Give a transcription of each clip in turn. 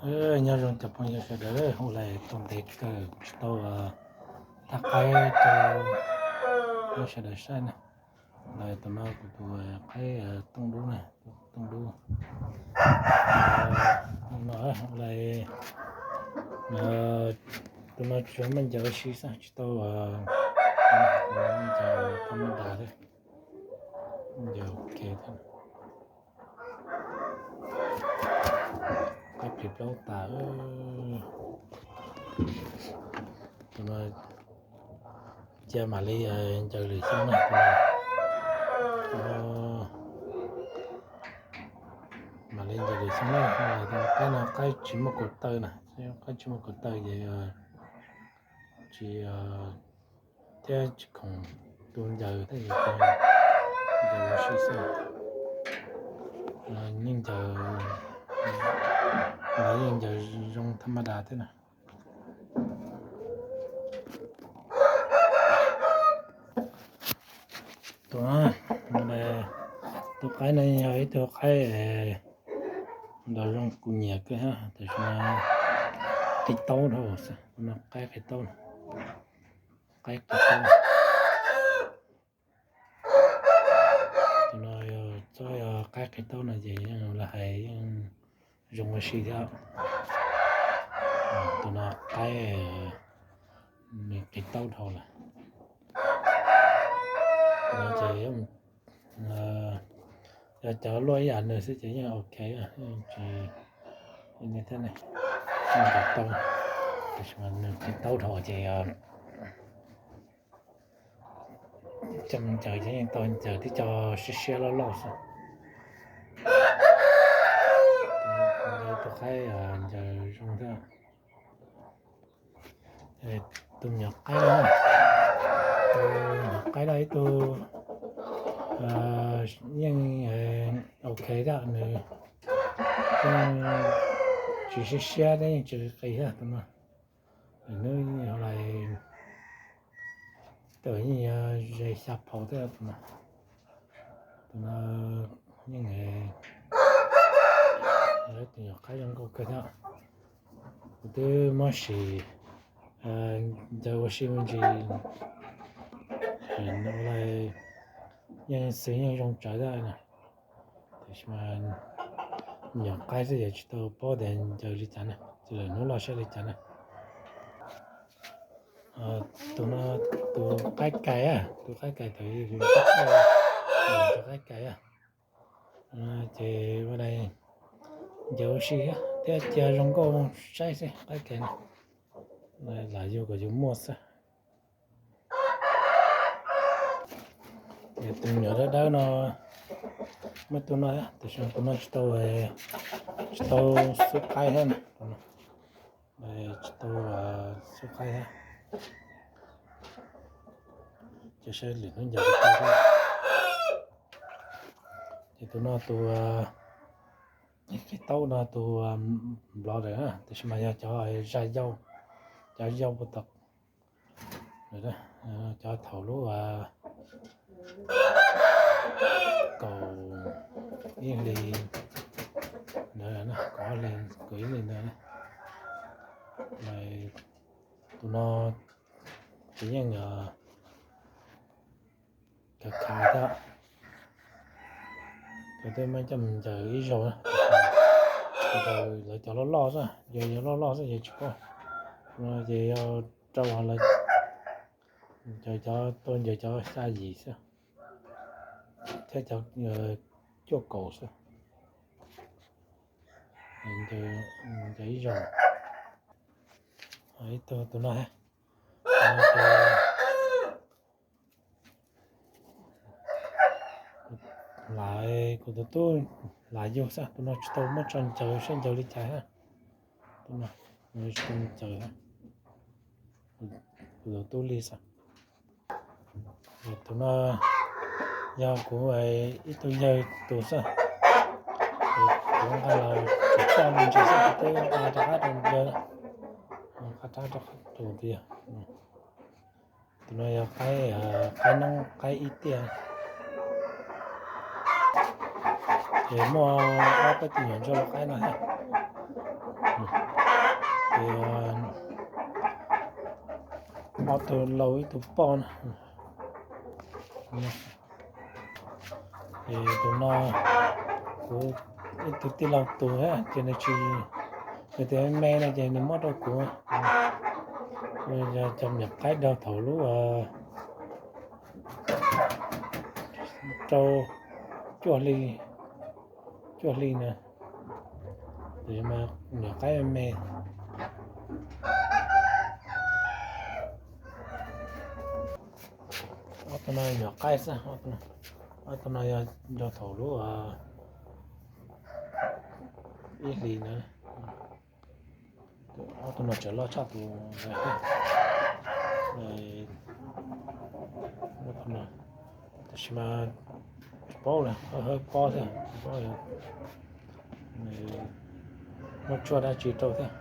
Nyob zoo cov phooj ywg sawv daws, ua li tau ntev kawg tsis tau thaj qaib rau peb sawv daws saib na. Los tus no kuv tus qaib tooj dub na, tooj dub. No, ua li tus no tsuas muaj ncaws ua si xwb, tsis tau ncaws thaj maj das thiab, ncaws ok thiab. Qaib plis plaub tas. Tus no cia mam li ncaws lwm xyoo na, tus no mam li ncaws lwm xyoo na. Qaib no qaib tsis muaj kaus taw na, qaib tsis muaj kaus taw ces tsis, thiab tsis khoom tu ncaws thiab, ncaws ua si xwb. Yeej ncaws, yeej ncaws zoo thaj maj das thiab na. Tus, tus qaib no yog ib tug qaib nrov zoo kuv nyiam kawg thiab, tab sis mas qis taub dhau xwb, tus no qaib qis taub, qaib qis taub. Tus no yog txhob yog qaib qis taub no ces yeej los hais yeej zoo ua si thiab. Tus no qaib nws qis taub dhau lawm. Tus no ces yog cov luaj ib yam nws xwb ces yeej ok, tsis thiab ne, yeej ncaws tau, tab sis mas nws qis taub dhau ces coj mus ncaws ces yeej tau ncaws tib co siab siab loj loj xwb. Tus qaib ncaws zoo thiab. Tus me nyuam qaib, tus me nyuam qaib no ib tug yeej ok thiab, nws yeej tsis siab siab thiab yeej tsis qis qis thiab tus no. Hnub tawm yeej yog ze xya phaus thiab tus no. Tus no yeej tus nyuam qaib zoo nkauj kawg thiab. Kuv twb muab sim ncaws ua si me ntsis, yeej xwb yeej zoo tsawv thiab. Tiam sis mas nyuam qaib xwb ces tsis tau paub tias ncaws li cas na, ces lwm hnub los saib li cas na. Tus no tus qaib kais, tus qaib kais thaum ub, tus qaib kais, ces ua li ncaws ua si thiab cia zoo nkauj saib xwb, qaib kais no lam yug kom yus muaj xwb. Tus me nyuam dawb dawb no, muaj tus no thiab, tab sis tus no tsis tau, tsis tau xub qaib thiab na, tsis tau xub qaib thiab. Ces saib lwm hnub ncaws li cas thiab. Ces tus no tus qis taub no tus blother na, tab sis mas yog cov zaj yau, cov yau puag tom, cov thaum lub kaum ib hlis ntawd, kaum ib hlis, kaum ib hlis ntawd. Tus no ces yeej khav khav thiab. Tus twb muab coj mus ncaws ib zaug, ncaws lawv cov loj loj xwb, yog yog loj loj xwb ces tsis paub. No ces yog rau lawv cov, tuaj ncaws cov xya yim xwb thiab cov cuaj kaum xwb. Ncaws ib zaug. Ib tug tus no thiab. Lam, kuv tus tub lam yug xwb, tus no tsis tau muab tso ncaws saib ncaws li cas thiab. Tus no tsis tau ncaws thiab, kuv tus tub li xwb. Tus no yog kuv ib tug yawg tus xwb, kuv nqa los tsuas coj me ntsis xwb, kuv twb nqa rov qab rau yawg, nqa rov qab rau tus yawg. Tus no yog qaib, qaib noob qaib ib tiaj. Ces muaj ob peb tus nyuam ntsuag lau qaib no thiab. Ces ob tug laug ib tug poj na. Ces tus no kuv ib tug tij laug tus, ces nws tsis, nws tias me no ces nws muab rau kuv. Cov me nyuam qaib daug thaum lub rau cuaj hli, cuaj hli na. Tus me nyuam qaib me me. Ob tug no nyuam qaib xwb, ob tug no yog daug thaum lub ib hlis na. Ob tug no tseem loj tshaj tus ntawd thiab. Tab sis mas tsis paub lawm, hawb pob thiab, tsis paub yog muab tshuaj dab tsi rau thiab.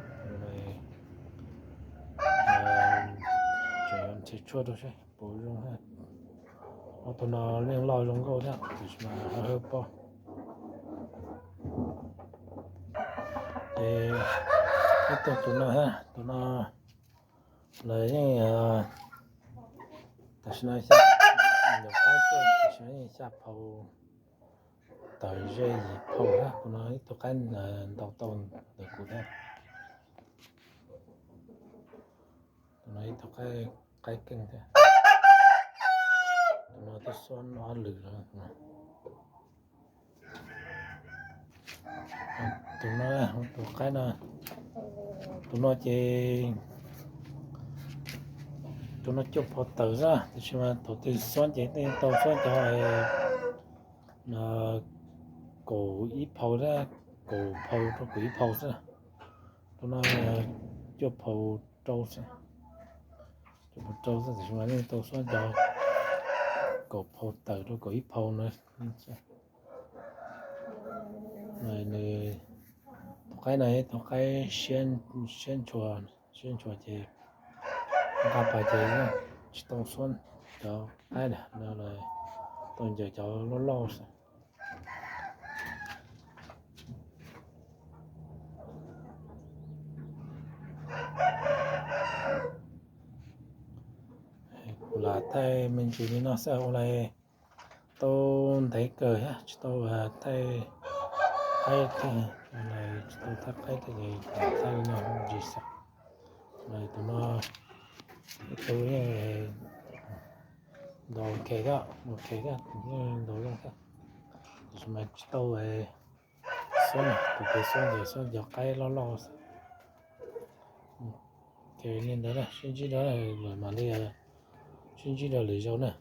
Tseem nrhiav tshuaj rau seb puas zoo thiab. Ob tug no yeej loj zoo nkauj thiab, tab sis mas hawb pob. Ces ib tug tus no thiab, tus no lawv yeej, tam sim no xya, nyuam qaib xwb, tam sim no yeej xya phau tawm ze yim phau thiab. Tus no ib tug qaib ntau tau ntawm kuv thiab. Tus no ib tug qaib keej thiab. Tus no twb xuab ob lwm lawm. Tus no, tus qaib no, tus no ces tus no cuaj phau tawm xwb, tab sis mas thaum twg xuab ces yeej tau xuab cov kaum ib phau thiab, kaum phau rau kaum ib phau xwb. Tus no cuaj phau rau xwb, cuaj phau rau xwb, tab sis mas yeej tau xuab cov kaum phau tawm rau kaum ib phau na. Nws, tus qaib no yog tus qaib siab ntshua, siab ntshua ces nqa pas ces tsis tau xuab cov qaib no, tau ncaws cov loj loj xwb. Kuv lam thaij me ntsis li no xwb, ua li tau ntev kawg thiab tsis tau thaij qaib thiab, tsis tau thaij qaib thiab ces thaij li no me ntsis xwb. Tus no ib tug yeej ntaus ok thiab, ok thiab, yeej ntaus zoo thiab, tab sis mas tsis tau xuab, tus kev xuab ces xuab cov qaib loj loj xwb. Ces li ntawd na, sib ntsib dua lwm, mam li sib ntsib dua lwm zaus na.